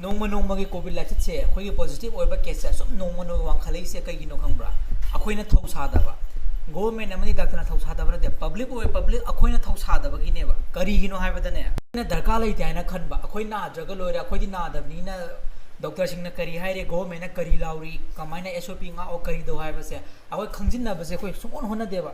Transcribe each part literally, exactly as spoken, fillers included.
ꯅꯣꯡꯃ ꯅꯣꯡꯃꯒꯤ ꯀꯣꯚꯤꯗ ꯂꯥꯏꯆꯠꯁꯦ, ꯑꯩꯈꯣꯏꯒꯤ ꯄꯣꯖꯤꯇꯤꯚ ꯑꯣꯏꯕ ꯀꯦꯁꯁꯦ ꯑꯁꯨꯝ ꯅꯣꯡꯃ ꯅꯣꯡꯃ ꯋꯥꯡꯈꯠꯂꯛꯏꯁꯦ ꯀꯩꯒꯤꯅꯣ ꯈꯪꯕ꯭ꯔꯥ? ꯑꯩꯈꯣꯏꯅ ꯊꯧ ꯁꯥꯗꯕ꯫ ꯒꯣꯚꯔꯟꯃꯦꯟꯠ ꯑꯃꯗꯤ ꯗꯥꯛꯇꯔꯅ ꯊꯧ ꯁꯥꯗꯕ ꯅꯠꯇꯦ, ꯄꯕ꯭ꯂꯤꯛ ꯑꯣꯏ, ꯄꯕ꯭ꯂꯤꯛ ꯑꯩꯈꯣꯏꯅ ꯊꯧ ꯁꯥꯗꯕꯒꯤꯅꯦꯕ꯫ ꯀꯔꯤꯒꯤꯅꯣ ꯍꯥꯏꯕꯗꯅꯦ, ꯑꯩꯅ ꯗꯔꯀꯥꯔ ꯂꯩꯇꯦ ꯍꯥꯏꯅ ꯈꯟꯕ, ꯑꯩꯈꯣꯏ ꯅꯥꯗ꯭ꯔꯒ ꯂꯣꯏꯔꯦ, ꯑꯩꯈꯣꯏꯗꯤ ꯅꯥꯗꯕꯅꯤꯅ ꯗꯣꯛꯇꯔꯁꯤꯡꯅ ꯀꯔꯤ ꯍꯥꯏꯔꯦ, ꯒꯣꯚꯔꯟꯃꯦꯟꯠꯅ ꯀꯔꯤ ꯂꯥꯎꯔꯤ, ꯀꯃꯥꯏꯅ ꯑꯦꯁ ꯑꯣ ꯄꯤ ꯉꯥꯛꯑꯣ, ꯀꯔꯤ ꯇꯧ ꯍꯥꯏꯕꯁꯦ ꯑꯩꯈꯣꯏ ꯈꯪꯖꯤꯟꯅꯕꯁꯦ ꯑꯩꯈꯣꯏ ꯁꯨꯡꯍꯣꯠ ꯍꯣꯠꯅꯗꯦꯕ꯫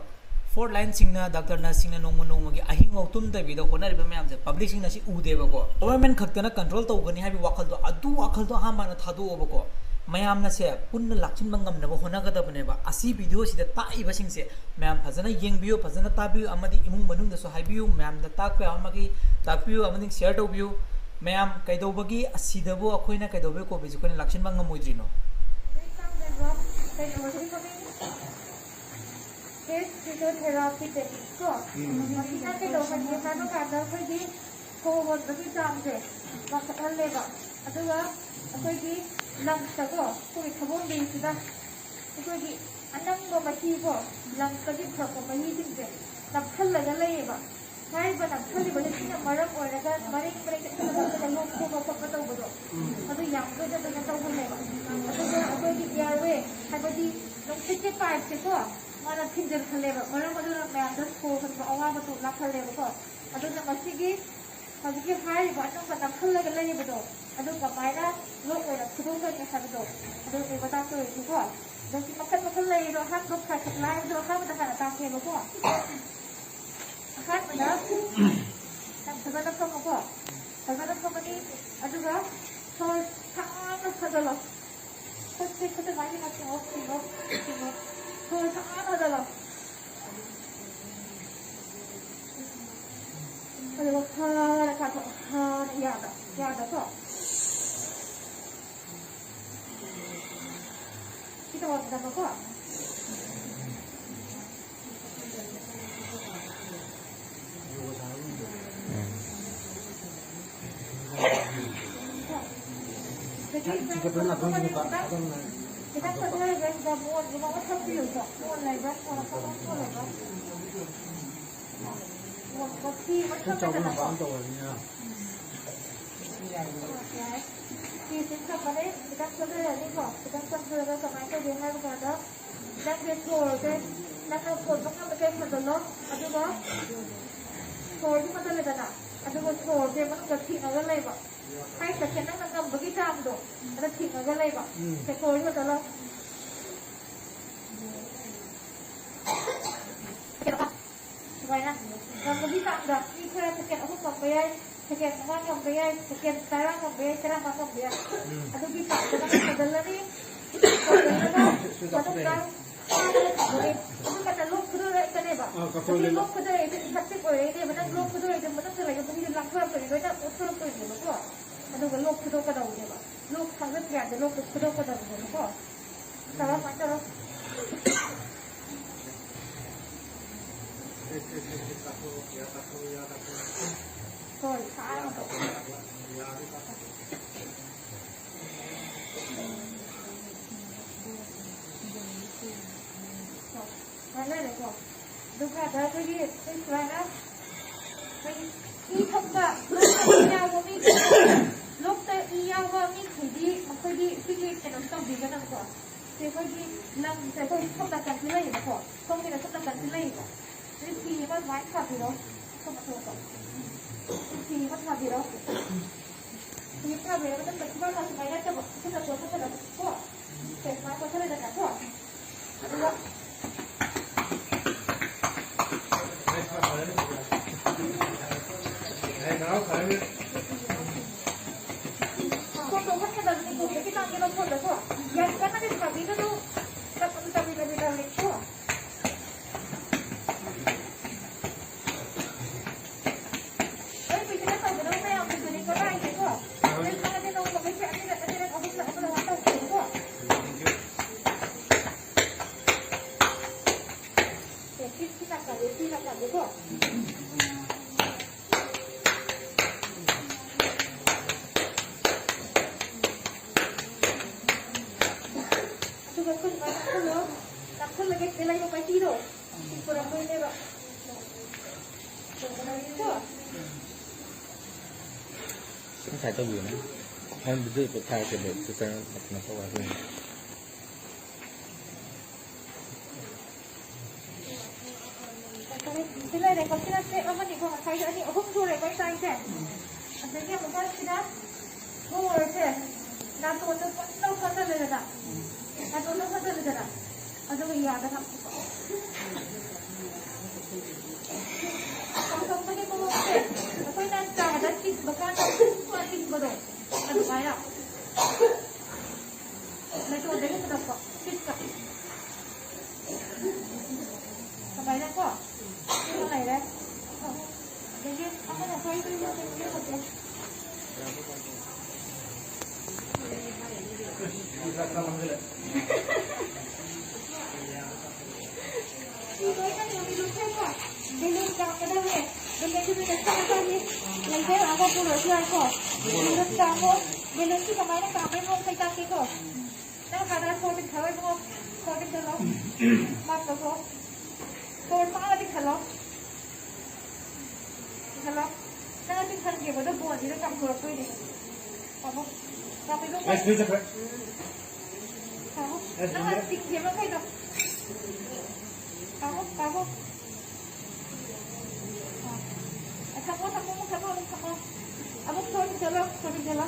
ꯐ꯭ꯔꯟꯠ ꯂꯥꯏꯟꯁꯤꯡꯅ, ꯗꯥꯛꯇꯔ, ꯅꯔꯁꯁꯤꯡꯅ ꯅꯣꯡꯃ ꯅꯣꯡꯃꯒꯤ ꯑꯍꯤꯡꯐꯥꯎ ꯇꯨꯝꯗꯕꯤꯗ ꯍꯣꯠꯅꯔꯤꯕ ꯃꯌꯥꯝꯁꯦ ꯄꯕ꯭ꯂꯤꯛꯁꯤꯡꯅ ꯁꯤ ꯎꯗꯦꯕꯀꯣ꯫ ꯒꯣꯚꯔꯟꯃꯦꯟꯠ ꯈꯛꯇꯅ ꯀꯟꯇ꯭ꯔꯣꯜ ꯇꯧꯒꯅꯤ ꯍꯥꯏꯕꯒꯤ ꯋꯥꯈꯜꯗꯣ, ꯑꯗꯨ ꯋꯥꯈꯜꯗꯣ ꯑꯍꯥꯟꯕ ꯍꯥꯟꯅ ꯊꯥꯗꯣꯛꯑꯣꯕꯀꯣ꯫ ꯃꯌꯥꯝꯅꯁꯦ ꯄꯨꯟꯅ ꯂꯥꯛꯁꯤꯟꯕ ꯉꯝꯅꯕ ꯍꯣꯠꯅꯒꯗꯕꯅꯦꯕ꯫ ꯑꯁꯤ ꯚꯤꯗꯤꯑꯣꯁꯤꯗ ꯇꯥꯛꯏꯕꯁꯤꯡꯁꯦ ꯃꯌꯥꯝ ꯐꯖꯅ ꯌꯦꯡꯕꯤꯌꯨ, ꯐꯖꯅ ꯇꯥꯕꯤꯌꯨ, ꯑꯃꯗꯤ ꯏꯃꯨꯡ ꯃꯅꯨꯡꯗꯁꯨ ꯍꯥꯏꯕꯤꯌꯨ, ꯃꯌꯥꯝꯗ ꯇꯥꯛꯄ ꯌꯥꯕ ꯃꯈꯩ ꯇꯥꯛꯄꯤꯌꯨ, ꯑꯃꯗꯤ ꯁꯤꯌꯔ ꯇꯧꯕꯤꯌꯨ꯫ ꯃꯌꯥꯝ ꯀꯩꯗꯧꯕꯒꯤ ꯑꯁꯤꯗꯕꯨ ꯑꯩꯈꯣꯏꯅ, ꯀꯩꯗꯧꯕꯒꯤ ꯀꯣꯚꯤꯗꯁꯦ ꯑꯩꯈꯣꯏꯅ ꯂꯥꯛꯁꯤꯟꯕ ꯉꯝꯃꯣꯏꯗ꯭ꯔꯤꯅꯣ? ꯍꯦꯜꯊ ꯐꯤꯖꯤꯑꯣꯊꯦꯔꯥꯄꯤ ꯇꯦꯛꯅꯤꯛ ꯀꯣ, ꯎꯝ꯫ ꯃꯁꯤꯅ ꯀꯩꯗꯧꯒꯅꯤ ꯍꯥꯏꯕ ꯀꯥꯟꯗ ꯑꯩꯈꯣꯏꯒꯤ ꯁꯣꯔ ꯍꯣꯟꯕꯒꯤ ꯆꯥꯡꯁꯦ ꯋꯥꯡꯈꯠꯍꯜꯂꯦꯕ꯫ ꯑꯗꯨꯒ ꯑꯩꯈꯣꯏꯒꯤ ꯂꯪꯁꯇꯀꯣ, ꯑꯩꯈꯣꯏꯒꯤ ꯁꯒꯣꯜꯕꯤꯁꯤꯗ ꯑꯩꯈꯣꯏꯒꯤ ꯑꯅꯪꯕ ꯃꯍꯤꯀꯣ, ꯂꯪꯁꯇꯒꯤ ꯄꯨꯔꯛꯄ ꯃꯍꯤꯁꯤꯡꯁꯦ ꯅꯞꯁꯜꯂꯒ ꯂꯩꯌꯦꯕ꯫ ꯍꯥꯏꯔꯤꯕ ꯅꯞꯁꯜꯂꯤꯕꯁꯦ ꯁꯤꯅ ꯃꯔꯝ ꯑꯣꯏꯔꯒ ꯃꯔꯦꯡ ꯃꯔꯦꯡ ꯆꯠꯄꯗ ꯂꯣꯛ ꯈꯨꯕ ꯈꯣꯠꯄ ꯇꯧꯕꯗꯣ, ꯑꯗꯨ ꯌꯥꯝ ꯇꯣꯏꯅ ꯇꯣꯏꯅ ꯇꯧꯍꯜꯂꯦꯕ꯫ ꯑꯗꯨꯒ ꯑꯩꯈꯣꯏꯒꯤ ꯑꯦꯌꯔꯋꯦ, ꯍꯥꯏꯕꯗꯤ ꯅꯨꯡꯁꯤꯠꯀꯤ ꯄꯥꯏꯞꯁꯦꯀꯣ, ꯃꯥꯅ ꯊꯤꯡꯖꯤꯜꯍꯜꯂꯦꯕ꯫ ꯃꯔꯝ ꯑꯗꯨꯅ ꯃꯌꯥꯝꯗ ꯁꯣꯔ ꯍꯣꯟꯕ ꯑꯋꯥꯕꯗꯣ ꯂꯥꯛꯍꯜꯂꯦꯕꯀꯣ꯫ ꯑꯗꯨꯅ ꯃꯁꯤꯒꯤ ꯍꯧꯖꯤꯛꯀꯤ ꯍꯥꯏꯔꯤꯕ ꯑꯅꯪꯕ ꯅꯞꯁꯜꯂꯒ ꯂꯩꯔꯤꯕꯗꯣ, ꯑꯗꯨ ꯀꯃꯥꯏꯅ ꯂꯣꯛ ꯑꯣꯏꯅ ꯐꯨꯗꯣꯛꯀꯅꯤ ꯍꯥꯏꯕꯗꯣ, ꯑꯗꯨꯅꯦꯕ ꯇꯥꯛꯇꯣꯏꯁꯤꯀꯣ꯫ ꯑꯗꯣ ꯁꯤ ꯃꯈꯜ ꯃꯈꯜ ꯂꯩꯔꯤꯗꯣ, ꯑꯍꯥꯟꯕ ꯐ꯭ꯔꯥꯏ ꯂꯥꯏꯕꯗꯣ ꯑꯍꯥꯟꯕꯗ ꯍꯥꯟꯅ ꯇꯥꯛꯀꯦꯕꯀꯣ꯫ ꯑꯍꯥꯟꯕꯗ ꯅꯪ ꯐꯖꯅ ꯐꯝꯃꯨꯀꯣ꯫ ꯐꯖꯅ ꯐꯝꯃꯅꯤ꯫ ꯑꯗꯨꯒ ꯁꯣꯔ ꯁꯥꯡꯅ ꯊꯥꯗꯣꯛꯂꯣ꯫ ꯈꯨꯠꯁꯦ, ꯈꯨꯠꯁꯦ ꯃꯥꯒꯤ ꯃꯥꯒꯤ ꯇꯤꯡꯉꯣ, ꯇꯤꯡꯉꯣ, ꯇꯤꯡꯉꯣ꯫ ꯁꯣꯔ ꯁꯥꯡꯅ ꯊꯥꯗꯣꯛꯂꯣ꯫ ꯑꯗꯨꯒ ꯐꯔ ꯀꯥꯊꯣꯛ, ꯐꯔ ꯌꯥꯗ, ꯌꯥꯗꯀꯣ꯫ ꯁꯤ ꯇꯧꯔꯛꯀꯗꯕꯀꯣ꯫ ꯈꯤꯇꯪ ꯆꯠꯊꯔꯒ ꯁꯤꯗ ꯃꯣꯟꯁꯦ ꯃꯉꯣꯟꯗ ꯊꯝꯕꯤꯌꯨꯀꯣ꯫ ꯃꯣꯟ ꯂꯩꯕ꯭ꯔꯥ? ꯃꯣꯟ ꯑꯐꯕ ꯑꯃ ꯂꯩꯕ꯭ꯔꯥ? ꯃꯣꯟ ꯃꯊꯤ ꯃꯊꯛ ꯈꯔ ꯆꯥꯎꯕ ꯂꯩꯗꯅꯀꯣ꯫ ꯃꯄꯥ ꯑꯃ ꯇꯧꯔꯕꯅꯤꯅ꯫ ꯌꯥꯔꯦ꯫ ꯐꯤꯁꯦ ꯊꯝꯃꯅꯤ, ꯈꯤꯇꯪ ꯆꯣꯟꯊꯔꯅꯤꯀꯣ꯫ ꯈꯤꯇꯪ ꯆꯣꯟꯊꯔꯒ ꯀꯃꯥꯏꯅ ꯇꯧꯒꯦ ꯍꯥꯏꯕ ꯀꯥꯟꯗ, ꯅꯪꯒꯤ ꯁꯣꯔꯁꯦ, ꯅꯪꯅ ꯍꯣꯟꯕ ꯉꯝꯕꯈꯩ ꯍꯣꯟꯖꯜꯂꯣ꯫ ꯑꯗꯨꯒ ꯁꯣꯔꯁꯦ ꯍꯣꯟꯖꯜꯂꯦꯗꯅ, ꯑꯗꯨꯒ ꯁꯣꯔꯁꯦ ꯃꯅꯨꯡꯗ ꯊꯤꯡꯉꯒ ꯂꯩꯕ꯫ ꯐꯥꯏꯚ ꯁꯦꯀꯦꯟ ꯅꯪꯅ ꯉꯝꯕꯒꯤ ꯆꯥꯡꯗꯣ, ꯑꯗ ꯊꯤꯡꯉꯒ ꯂꯩꯕ꯫ ꯎꯝ꯫ ꯁꯦ, ꯁꯣꯔꯁꯦ ꯍꯣꯟꯖꯜꯂꯣ꯫ ꯁꯨꯃꯥꯏꯅ ꯉꯝꯕꯒꯤ ꯆꯥꯡꯗ ꯃꯤ ꯈꯔ ꯁꯦꯀꯦꯟ ꯑꯍꯨꯝ ꯉꯝꯕ ꯌꯥꯏ, ꯁꯦꯀꯦꯟ ꯃꯉꯥ ꯉꯝꯕ ꯌꯥꯏ, ꯁꯦꯀꯦꯟ ꯇꯔꯥ ꯉꯝꯕ ꯌꯥꯏ, ꯇꯔꯥꯃꯉꯥ ꯉꯝꯕ ꯌꯥꯏ꯫ ꯎꯝ꯫ ꯑꯗꯨꯒꯤ ꯆꯥꯡꯗ ꯅꯪ ꯍꯣꯟꯖꯜꯂꯅꯤ꯫ ꯍꯣꯟꯖꯜꯂꯒ ꯃꯅꯨꯡꯗ ꯐꯥꯗꯅ ꯊꯝꯗꯣꯏꯅꯤ꯫ ꯑꯗꯨ ꯃꯇꯝ ꯂꯣꯛ ꯈꯨꯗꯣꯏꯔꯛꯀꯅꯦꯕ꯫ ꯑꯥ, ꯀꯛꯊꯣꯛꯑꯣ, ꯑꯗꯨ ꯂꯦꯞꯄꯣ꯫ ꯂꯣꯛ ꯈꯨꯗꯣꯏꯔꯛꯏꯗꯣ effective ꯑꯣꯏꯔꯛꯏꯅꯦꯕ꯫ ꯅꯪ ꯂꯣꯛ ꯈꯨꯗꯣꯏꯔꯛꯏꯗꯣ ꯃꯅꯨꯡꯗ ꯂꯩꯕ ꯃꯍꯤꯗꯣ ꯂꯥꯡꯊꯣꯔꯛꯇꯣꯏꯅꯤ, ꯂꯣꯏꯅ ꯑꯣꯠꯊꯣꯔꯛꯇꯣꯏꯅꯦꯕꯀꯣ꯫ ꯑꯗꯨꯒ ꯂꯣꯛ ꯈꯨꯗꯣꯛꯀꯗꯧꯕꯅꯦꯕ꯫ ꯂꯣꯛ ꯊꯥꯡꯒꯠꯄ ꯌꯥꯗꯦ, ꯂꯣꯛꯇꯣ ꯈꯨꯗꯣꯛꯀꯗꯧꯕꯅꯦꯕꯀꯣ꯫ ꯇꯧꯔꯣ, ꯁꯨꯃꯥꯏꯅ ꯇꯧꯔꯣ꯫ ꯍꯣꯏ, ꯁꯥ ꯉꯥꯛꯇ꯫ ꯁꯨꯃꯥꯏꯅ ꯂꯩꯔꯦꯀꯣ꯫ ꯑꯗꯨꯒ ꯑꯗ ꯑꯩꯈꯣꯏꯒꯤ, ꯑꯩꯈꯣꯏ ꯁꯨꯃꯥꯏꯅ ꯑꯩꯈꯣꯏꯒꯤ ꯏ ꯊꯛꯄ, ꯂꯣꯛꯇ ꯏ ꯌꯥꯎꯕ ꯃꯤ, ꯂꯣꯛꯇ ꯏ ꯌꯥꯎꯕ ꯃꯤꯈꯩꯗꯤ ꯃꯈꯣꯏꯗꯤ ꯁꯤꯒꯤ ꯀꯩꯅꯣ ꯇꯧꯕꯤꯒꯗꯕꯀꯣ꯫ ꯁꯤ ꯑꯩꯈꯣꯏꯒꯤ ꯂꯪꯁꯦ ꯑꯩꯈꯣꯏ ꯁꯣꯝ ꯅꯥꯀꯟꯁꯤ ꯂꯩꯌꯦꯕꯀꯣ, ꯁꯣꯝꯒꯤꯅ ꯁꯣꯝ ꯅꯥꯀꯟꯁꯤ ꯂꯩꯌꯦꯕ꯫ ꯁꯤ ꯐꯤ ꯑꯃ ꯑꯗꯨꯃꯥꯏꯅ ꯊꯥꯕꯤꯔꯣ꯫ ꯁꯣꯝ ꯅꯥꯀꯟꯗ꯫ ꯁꯤ ꯐꯤ ꯑꯃ ꯊꯥꯕꯤꯔꯣ꯫ ꯐꯤ ꯑꯃ ꯊꯥꯕꯤꯔ ꯃꯇꯨꯡꯗ ꯈꯨꯕꯥꯛꯅ ꯁꯨꯃꯥꯏꯅ ꯅꯠꯇꯕ, ꯈꯨꯠꯅ ꯀꯣꯠꯊꯣꯛꯀꯗꯕꯀꯣ꯫ ꯁꯦ, ꯁꯨꯃꯥꯏꯅ ꯀꯣꯠꯊꯣꯛꯂꯦꯗꯅꯀꯣ꯫ ꯑꯗꯨꯒ ꯈꯣꯡꯗꯣ ꯍꯣꯠꯀꯗꯕꯅꯤ, ꯀꯣꯛꯇꯒꯤ ꯇꯥꯡꯒꯦ ꯃꯈꯣꯟꯗꯀꯣ꯫ ꯌꯥꯝ ꯀꯟꯅꯗꯤ ꯊꯥꯕꯤꯒꯅꯨ꯫ ꯇꯞꯅ ꯇꯞꯅ ꯇꯞꯅ ꯇꯞꯅ ꯀꯣ꯫ ꯑꯩ ꯄꯤꯛꯇꯅ ꯇꯧꯒꯗꯕ ꯃꯌꯥꯝꯗꯨꯁꯨꯅꯦ ꯀꯗꯥꯏꯗꯀꯣ? ꯅꯣꯏ ꯈꯪꯉꯗꯤ ꯅꯣꯡꯃꯒꯤ ꯑꯅꯤꯔꯛ, ꯑꯅꯤꯔꯛ, ꯑꯍꯨꯝꯂꯛ, ꯑꯍꯨꯝꯂꯛ ꯇꯧꯁꯦꯕꯀꯣ꯫ ꯁꯦ, ꯁꯤ, ꯁꯤ ꯅꯥꯀꯟꯗ, ꯁꯤ ꯅꯥꯀꯟꯗꯀꯣ꯫ ꯑꯗꯨꯒ ꯈꯨꯠ ꯁꯨꯃꯥꯏꯅ ꯅꯝꯁꯤꯜꯂꯣ꯫ ꯅꯝꯁꯤꯜꯂꯒ ꯁꯤꯗ ꯂꯩꯕ ꯃꯍꯤꯗꯣ ꯁꯤ ꯄꯨꯔꯛꯇꯣꯏꯅꯦꯕ꯫ ꯀꯣ? ꯉꯁꯥꯏ ꯇꯧꯕꯤꯌꯨꯅꯦ꯫ ꯍꯣꯔꯦꯟ ꯚꯤꯗꯤꯑꯣ ꯄꯣꯠ ꯊꯥꯔꯛꯀꯦ, ꯑꯗꯣ ꯆꯤꯆꯥꯅ ꯀꯩꯅꯣ ꯇꯧꯔꯛꯑꯒꯦ꯫ ꯁꯤ ꯂꯩꯔꯦꯀꯣ, ꯁꯤꯅ ꯁ꯭ꯇꯦꯞ ꯑꯃꯅꯤꯀꯣ, ꯉꯁꯥꯏꯒꯤ ꯑꯅꯤ ꯑꯍꯨꯝ ꯁꯨꯔꯦꯀꯣ ꯑꯩ ꯇꯥꯏꯁꯦ꯫ ꯑꯗꯒꯤ ꯑꯃꯨꯛꯀ ꯁꯤꯅ ꯃꯣꯔꯁꯦ ꯅꯥꯇꯣꯟꯗ ꯐꯖꯅ ꯐꯥꯖꯤꯜꯂꯦꯗꯅ, ꯅꯥꯇꯣꯟꯗ ꯐꯥꯖꯤꯜꯂꯦꯗꯅ, ꯑꯗꯨꯒ ꯌꯥꯗ ꯅꯞꯄ꯫ ꯀꯥꯡꯄꯣꯛꯄꯒꯤ ꯃꯑꯣꯡꯁꯦ ꯑꯩꯈꯣꯏꯅ ꯆꯥꯗ ꯊꯤꯟꯕ ꯀꯥꯟꯗ ꯊꯤꯟꯕꯗꯣ, ꯑꯗꯨꯃꯥꯏꯅ ꯅꯥꯇꯣꯟꯗꯒꯤ ꯍꯨꯟꯗꯣꯛꯄ, ꯐꯤꯠꯇ꯫ ꯀꯃꯥꯏꯅ ꯀꯣ? ꯁꯤꯃ ꯂꯩꯔꯦ꯫ ꯑꯗꯒꯤ ꯑꯃꯅ ꯍꯣꯏ, ꯍꯣꯏ, ꯍꯣꯏ, ꯍꯣꯏ, ꯍꯣꯏ꯫ ꯁꯤ ꯂꯣꯏꯅ ꯅꯨꯃꯤꯠ ꯂꯨꯞꯊꯣꯛꯄ꯫ ꯕꯦꯂꯨꯟ ꯀꯥꯞꯀꯗꯕꯅꯦ꯫ ꯕꯦꯂꯨꯟꯁꯤ ꯃꯤꯅꯠ ꯇꯔꯥ ꯇꯔꯥꯒꯤ ꯂꯩꯖꯔꯛꯑꯒ ꯄꯨꯔꯁꯨ ꯌꯥꯏꯀꯣ꯫ ꯕꯦꯂꯨꯟ ꯀꯥꯞꯄꯣ꯫ ꯕꯦꯂꯨꯟꯁꯤ ꯀꯃꯥꯏꯅ ꯀꯥꯞꯄꯩ ꯃꯑꯣꯡ ꯑꯩ ꯇꯥꯛꯀꯦꯀꯣ꯫ ꯅꯪ ꯍꯥꯟꯅ ꯁꯣꯔ ꯆꯤꯡꯊꯔꯣ ꯏꯕꯨꯡꯉꯣ꯫ ꯁꯣꯔ ꯆꯤꯡꯊꯔꯣ꯫ ꯃꯥꯞ ꯇꯧꯊꯣꯛꯑꯣ꯫ ꯁꯣꯔ ꯁꯥꯡꯅ ꯆꯤꯡꯊꯔꯣ꯫ ꯆꯤꯡꯊꯔꯣ꯫ ꯅꯪꯅ ꯆꯤꯡꯊꯟꯈꯤꯕꯗꯣ ꯕꯣꯟꯁꯤꯗ ꯆꯥꯝꯊꯣꯔꯛꯇꯣꯏꯅꯦ꯫ ꯀꯥꯃꯣ꯫ ꯀꯥꯃꯣ ꯏꯕꯨꯡꯉꯣ꯫ ꯂꯩꯁꯤꯗ ꯆꯠꯈ꯭ꯔꯦ꯫ ꯀꯥꯃꯣ꯫ ꯅꯪꯅ ꯆꯤꯡꯈꯤꯕ ꯃꯈꯩꯗꯣ꯫ ꯀꯥꯃꯣ, ꯀꯥꯃꯣ꯫ ꯑ, ꯊꯝꯃꯣ, ꯊꯝꯃꯣ, ꯑꯃꯨꯛ ꯊꯝꯃꯣ, ꯑꯃꯨꯛ ꯊꯝꯃꯣ꯫ ꯑꯃꯨꯛ ꯁꯣꯔ ꯆꯤꯡꯊꯣꯛꯂꯣ, ꯁꯣꯔ ꯆꯤꯡꯊꯣꯛꯂꯣ꯫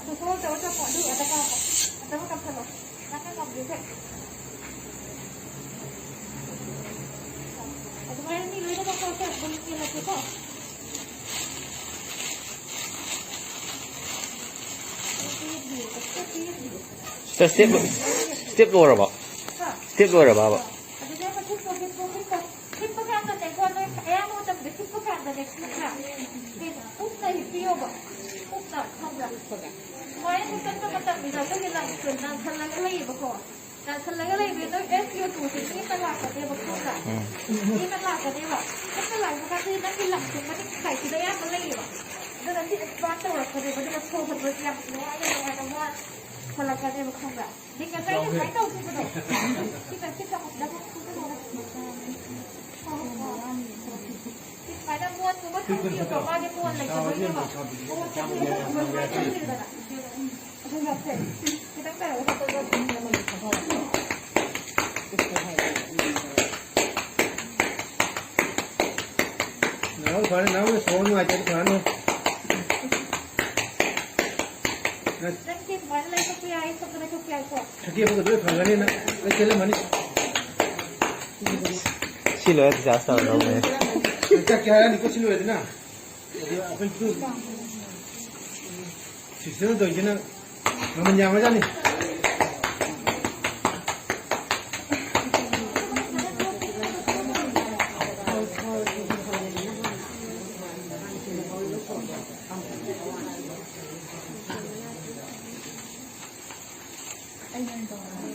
ꯑꯗꯨ ꯁꯣꯔ ꯇꯧꯔ ꯊꯝꯃꯣ, ꯑꯗꯨ ꯑꯗ ꯀꯥꯃꯣ꯫ ꯑꯗ ꯑꯃ ꯀꯥꯞꯁꯜꯂꯣ꯫ ꯅꯪꯅ ꯉꯝꯗ꯭ꯔꯤꯁꯦ꯫ ꯑꯗꯨꯃꯥꯏꯅ ꯃꯤ ꯂꯣꯏꯅꯃꯛ ꯇꯧꯔꯁꯦ, ꯑꯗꯨꯝ ꯌꯦꯡꯉꯁꯦꯀꯣ꯫ ꯁꯤꯁꯇꯔ, ꯁ꯭ꯇꯦꯞ, ꯁ꯭ꯇꯦꯞ ꯂꯣꯏꯔꯕꯣ? ꯍꯥ? ꯁ꯭ꯇꯦꯞ ꯂꯣꯏꯔꯕꯕ? ꯑꯗꯨꯗꯩ ꯃꯊꯛꯇꯣ ꯍꯤꯞꯄꯣ, ꯍꯤꯞꯄꯣ꯫ ꯍꯤꯞꯄ ꯀꯥꯟꯗꯅꯦꯀꯣ, ꯅꯣꯏ ꯑꯌꯥꯝꯕ ꯃꯇꯝꯗ ꯍꯤꯞꯄ ꯀꯥꯟꯗꯅꯦ, ꯈꯪꯕ꯭ꯔꯥ? ꯀꯩꯅꯣ, ꯀꯨꯞꯅ ꯍꯤꯞꯄꯤꯌꯣꯕ꯫ ꯀꯨꯞꯅ, ꯈꯪꯕ꯭ꯔꯥ? ꯁꯨꯃꯥꯏꯅ ꯍꯤꯞꯀꯠꯄ ꯃꯇꯝꯁꯤꯗ ꯑꯩꯈꯣꯏꯒꯤ ꯂꯪꯁꯇꯣ ꯅꯥꯟꯊꯜꯂꯒ ꯂꯩꯌꯦꯕꯀꯣ꯫ ꯅꯥꯟꯊꯜꯂꯒ ꯂꯩꯕꯗꯣ ꯑꯦꯁ ꯌꯨ ꯇꯨꯁꯦ ꯅꯦꯝꯅ ꯂꯥꯛꯀꯅꯦꯕ, ꯈꯪꯕ꯭ꯔꯥ? ꯎꯝ꯫ ꯅꯦꯝꯅ ꯂꯥꯛꯀꯅꯦꯕ꯫ ꯅꯦꯝꯅ ꯂꯥꯛꯄ ꯀꯥꯟꯗ ꯅꯪꯒꯤ ꯂꯪꯁꯦ ꯃꯅꯤꯡ ꯁꯥꯏꯠꯁꯤꯗ ꯑꯌꯥꯝꯕ ꯂꯩꯌꯦꯕ꯫ ꯑꯗꯨꯅ ꯁꯤ ꯑꯦꯛꯁꯄꯥꯟ ꯇꯧꯔꯛꯄꯅꯦꯕ꯫ ꯑꯗꯨꯅ ꯁꯣꯔ ꯍꯣꯟꯕꯁꯦ ꯌꯥꯝ ꯅꯨꯡꯉꯥꯏꯅ, ꯅꯨꯡꯉꯥꯏꯅ ꯋꯥ ꯍꯣꯜꯂꯛꯀꯅꯦꯕ, ꯈꯪꯕ꯭ꯔꯥ? ꯑꯗꯩ ꯉꯁꯥꯏ ꯌꯥꯎꯒꯦ꯫ ꯁꯨꯃꯥꯏꯅ ꯇꯧꯈꯤꯕꯗꯣ꯫ ꯁꯤ ꯀ-, ꯁꯤ ꯀ-, ꯁꯨꯃꯥꯏꯅ ꯃꯣꯟꯒꯨꯝꯕ ꯊꯝꯕꯤꯌꯨꯀꯣ, ꯃꯥꯗꯤ ꯃꯣꯟ ꯂꯩꯇꯕꯅꯤꯅꯀꯣ꯫ ꯃꯣꯟ ꯊꯝꯕꯤꯌꯨ, ꯃꯣꯟ ꯊꯝꯕꯤꯌꯨ꯫ ꯑꯗꯨꯒ ꯁꯦ, ꯈꯤꯇꯪ ꯇꯧꯔꯒ ꯇꯧꯔꯒ ꯑꯗꯨꯝ ꯅꯝꯃꯒ ꯊꯝꯃꯣ꯫ ꯅꯥꯎ ꯐꯔꯦ, ꯅꯥꯎ ꯁꯣꯔ ꯅꯨꯡꯉꯥꯏꯇ꯭ꯔꯗꯤ ꯐꯔꯅꯤ꯫ ꯅꯪ ꯁꯤ ꯑꯗꯨꯃꯥꯏꯅ ꯂꯩꯊꯣꯛꯄ ꯌꯥꯏ, ꯁꯣꯝꯗ ꯂꯩꯊꯣꯛꯄ ꯌꯥꯏꯀꯣ꯫ ꯁꯀꯦꯠ ꯐꯥꯎꯗ ꯂꯣꯏ ꯐꯪꯒꯅꯤꯅ ꯂꯣꯏ ꯆꯦꯜꯂꯝꯃꯅꯤ꯫ ꯁꯤ ꯂꯣꯏꯔ ꯗꯤꯆꯥꯔꯖ ꯇꯧꯔꯗꯧꯅꯦ꯫ ꯆꯠꯀꯦ ꯍꯥꯏꯔꯅꯤꯀꯣ ꯁꯤ ꯂꯣꯏꯔꯗꯅ꯫ ꯑꯗꯨ ꯑꯩꯈꯣꯏ ꯁꯤꯁꯇꯔꯅ ꯇꯧꯔꯤꯁꯤꯅ ꯃꯃꯜ ꯌꯥꯝꯕꯖꯥꯠꯅꯤ꯫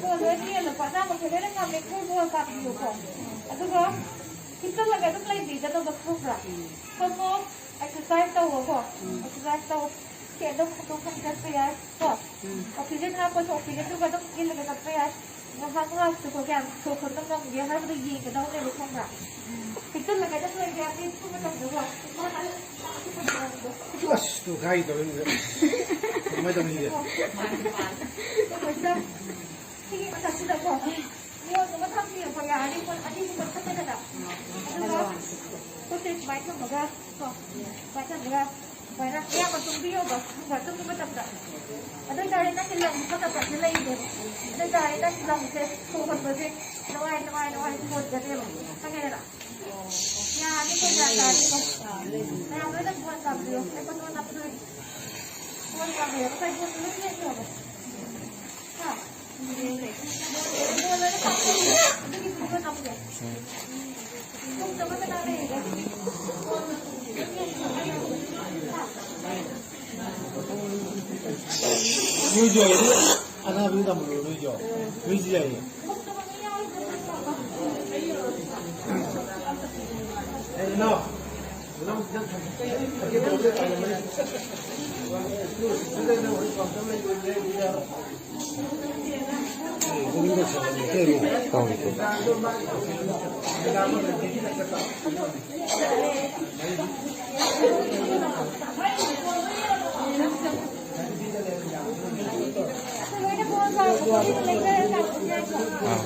ꯕꯣꯜ ꯂꯣꯏ ꯆꯦꯜꯂꯣꯀꯣ, ꯑꯉꯥꯡ ꯃꯈꯩ ꯂꯣꯏꯅ ꯉꯝꯃꯦ, ꯈꯔ ꯕꯣꯜ ꯀꯥꯞꯄꯤꯌꯨꯀꯣ꯫ ꯑꯗꯨꯒ ꯍꯤꯞꯆꯜꯂꯒ ꯑꯗꯨꯝ ꯂꯩꯕꯤꯒꯗꯧꯕ, ꯈꯪꯕ꯭ꯔꯥ? ꯐꯝꯃꯣ, ꯑꯦꯛꯁꯔꯁꯥꯏꯁ ꯇꯧꯋꯣꯀꯣ꯫ ꯑꯦꯛꯁꯔꯁꯥꯏꯁ ꯇꯧ꯫ ꯁꯦꯟꯗꯣ ꯍꯟꯗꯣꯛ ꯍꯟꯖꯤꯟ ꯆꯠꯄ ꯌꯥꯏ ꯀꯣ꯫ ꯑꯣꯛꯁꯤꯖꯦꯟ ꯍꯥꯞꯄꯁꯨ ꯑꯣꯛꯁꯤꯖꯦꯟꯗꯨꯒ ꯑꯗꯨꯝ ꯏꯜꯂꯒ ꯆꯠꯄ ꯌꯥꯏ꯫ ꯉꯥꯏꯍꯥꯛ ꯉꯥꯏꯍꯥꯛꯁꯨꯀꯣ ꯀꯌꯥꯝ ꯁꯣꯛ ꯈꯣꯠꯄ ꯉꯝꯒꯦ ꯍꯥꯏꯕꯗꯣ ꯌꯦꯡꯒꯗꯧꯅꯦꯕ, ꯈꯪꯕ꯭ꯔꯥ? ꯍꯤꯞꯆꯜꯂꯒ ꯑꯗꯨꯝ ꯂꯩꯒꯦ ꯍꯥꯏꯔꯗꯤ ꯁꯨꯝꯕ ꯃꯇꯝꯗꯀꯣ꯫ ꯑꯁ, ꯇꯨꯈꯥꯏꯒꯦ ꯇꯧꯔꯦ꯫ ꯀꯃꯥꯏꯅ ꯇꯧꯅꯤꯒꯦ? ꯁꯤꯒꯤ ꯃꯊꯛꯁꯤꯗꯀꯣ ꯃꯣꯟ ꯑꯃ ꯊꯝꯕꯤꯔꯣꯀꯣ, ꯌꯥꯔꯗꯤ ꯃꯣꯟ ꯑꯅꯤꯒꯨꯝꯕ ꯊꯝꯃꯦꯗꯅ꯫ ꯑꯗꯨꯒ ꯈꯨꯠꯁꯦ ꯁꯨꯃꯥꯏꯅ ꯊꯝꯃꯒ ꯀꯣ, ꯁꯨꯃꯥꯏꯅ ꯊꯝꯃꯒ ꯁꯨꯃꯥꯏꯅ ꯑꯌꯥꯝꯕ ꯇꯨꯝꯕꯤꯌꯣꯕ, ꯈꯪꯕ꯭ꯔꯥ? ꯇꯨꯝꯕ ꯃꯇꯝꯗ꯫ ꯑꯗꯨ ꯑꯣꯏꯇꯥꯔꯗꯤ ꯅꯪꯒꯤ ꯂꯪꯁ ꯃꯇꯝꯗ ꯂꯩꯔꯤꯅꯦꯕ꯫ ꯑꯗꯨ ꯑꯣꯏꯇꯥꯔꯗꯤ ꯅꯪꯒꯤ ꯂꯪꯁꯦ ꯁꯣꯔ ꯍꯣꯟꯕꯁꯦ ꯅꯨꯡꯉꯥꯏ, ꯅꯨꯡꯉꯥꯏ, ꯅꯨꯡꯉꯥꯏ ꯍꯣꯟꯒꯅꯦꯕ꯫ ꯈꯪꯉꯦꯗꯅ? ꯌꯥꯔꯅꯤꯀꯣ, ꯒ꯭ꯌꯥꯟ ꯇꯥꯔꯅꯤꯀꯣ꯫ ꯃꯌꯥꯝ ꯂꯣꯏꯅ ꯐꯣꯟ ꯇꯥꯕꯤꯌꯣ꯫ ꯑꯩ ꯐꯣꯇꯣ ꯅꯝꯕꯗꯣ ꯐꯣꯟ ꯇꯥꯕꯤꯌꯣ꯫ ꯉꯁꯥꯏ ꯐꯣꯟꯗꯣ ꯂꯣꯏ ꯌꯦꯡꯉꯦꯕ꯫ ꯍꯥ? ꯐꯣꯟ ꯂꯣꯏꯅ ꯀꯥꯞꯊꯣꯛꯄꯤꯌꯣ꯫ ꯑꯗꯨꯒꯤ ꯐꯣꯇꯣ ꯅꯝꯒꯦ꯫ ꯇꯨꯝꯗꯕ ꯀꯅꯥ ꯂꯩꯔꯤꯒꯦ? ꯅꯣꯏꯁꯨ ꯌꯥꯏꯌꯦ꯫ ꯑꯅꯥꯕꯗꯤ ꯇꯝꯃꯨꯔꯣ, ꯅꯣꯏꯁꯨ꯫ ꯅꯣꯏꯁꯨ ꯌꯥꯏꯌꯦ꯫ ꯇꯧꯔꯤꯁꯦ꯫ ꯑꯥ꯫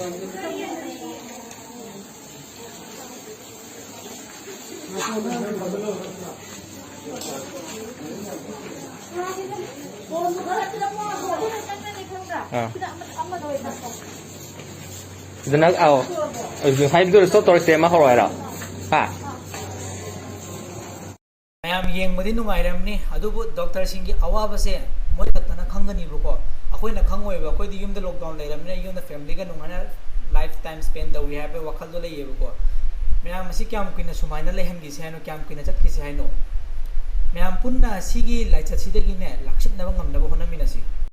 ꯑꯥ꯫ ꯑꯗꯨꯅ, ꯑꯧ, ꯉꯁꯥꯏꯒꯤꯗꯣ restore ꯇꯧꯔ step ꯑꯃ ꯍꯧꯔꯛꯑꯣ ꯍꯥꯏꯔꯣ? ꯍꯥ? ꯃꯌꯥꯝ ꯌꯦꯡꯕꯗꯤ ꯅꯨꯡꯉꯥꯏꯔꯝꯅꯤ, ꯑꯗꯨꯕꯨ ꯗꯣꯛꯇꯔꯁꯤꯡꯒꯤ ꯑꯋꯥꯕꯁꯦ ꯃꯣꯏ ꯈꯛꯇꯅ ꯈꯪꯒꯅꯤꯕꯀꯣ꯫ ꯑꯩꯈꯣꯏꯅ ꯈꯪꯉꯣꯏꯕ, ꯑꯩꯈꯣꯏꯗꯤ ꯌꯨꯝꯗ lockdown ꯂꯩꯔꯕꯅꯤꯅ ꯌꯨꯝꯗ familyꯒ ꯅꯨꯡꯉꯥꯏꯅ life time spend ꯇꯧꯔꯤ ꯍꯥꯏꯕꯒꯤ ꯋꯥꯈꯜꯗꯣ ꯂꯩꯌꯦꯕꯀꯣ꯫ ꯃꯌꯥꯝ ꯑꯁꯤ ꯀꯌꯥꯝ ꯀꯨꯏꯅ ꯁꯨꯃꯥꯏꯅ ꯂꯩꯍꯟꯈꯤꯁꯦ ꯍꯥꯏꯅꯣ, ꯀꯌꯥꯝ ꯀꯨꯏꯅ ꯆꯠꯈꯤꯁꯦ ꯍꯥꯏꯅꯣ? ꯃꯌꯥꯝ ꯄꯨꯟꯅ ꯁꯤꯒꯤ ꯂꯥꯏꯆꯠꯁꯤꯗꯒꯤꯅꯦ ꯂꯥꯛꯁꯤꯟꯅꯕ ꯉꯝꯅꯕ ꯍꯣꯠꯅꯃꯤꯟꯅꯁꯤ꯫